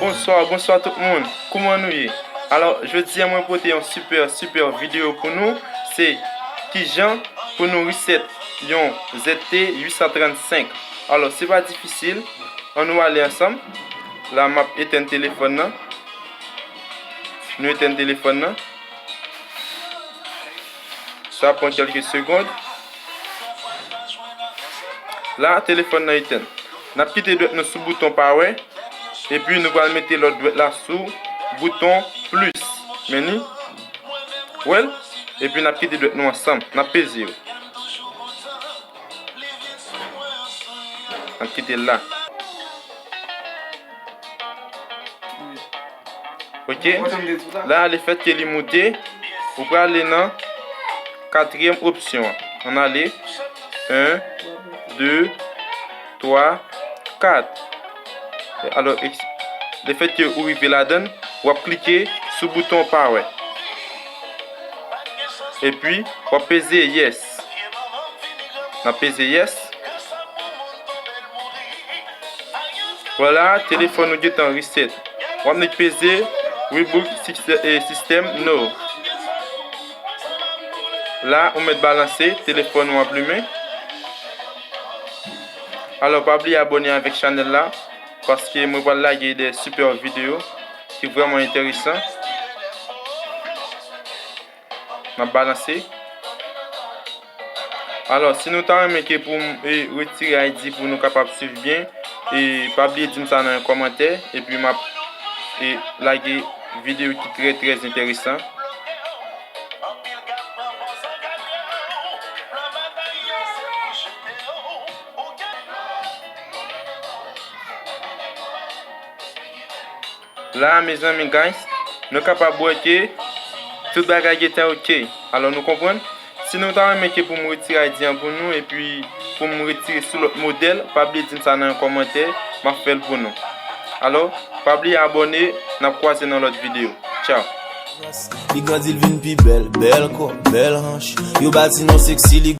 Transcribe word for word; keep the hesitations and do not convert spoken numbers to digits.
Bonswa, bonswa tout moun. Kouman nou ye? Alò, jodi a mwen pote yon super, super videyo pou nou. Se kijan pou nou reset yon Z T uit san trannsenk. Alò, se pa difisil. Ann nou ale ansanm. La, m ap etenn telefòn nan. Nou etenn telefòn nan. Sa pran kèlke segonn. La, telefòn nan etenn. N ap kite dwèt nou sou bouton power. Epi nou pral mete lòt dwèt la sou bouton plis. Men ni. Wè l? Epi n ap kite dwèt nou ansanm. N ap peze yo. N ap kite l la. Ok. La, lefètke li moute, ou prale nan katriyèm opsyon an. Ann ale. En, de, twa, kat. Alò, eks-, lefètke ou rive ladan l, w ap klike sou bouton power. Epi, w ap peze yes. N ap peze yes. Vwala, telefòn nou gentan reset. W ap nik peze reboot sys-, eh, system, no. La, ou mèt balanse, telefòn ou ap limen. Alò, pa bliye abòne avèk chanèl la, paske mwen pral lage de super videyo ki vrèman enteresan. M ap balanse. Alò, si nou ta renmen ke pou m, e, retire I D pou nou kapab swiv byen, e pa bliye di m sa nan yon kòmantè, epi m ap, e, lage videyo ki trè, trè enteresan. La, mezanmi, guys, nou kapab wè ke tout bagay gentan ok. Alò, nou konprann? Si nou ta renmen ke pou m retire I D an pou nou, epi pou m retire sou lòt modèl, pa bliye di m sa nan yon kòmantè, m ap fè l pou nou. Alò, pa bliye abòne, n ap kwaze nan lòt videyo. Tchao! Li grandi, l vin pi bèl, bèl kò, bèl hanch. Yo ba ti non seksi, li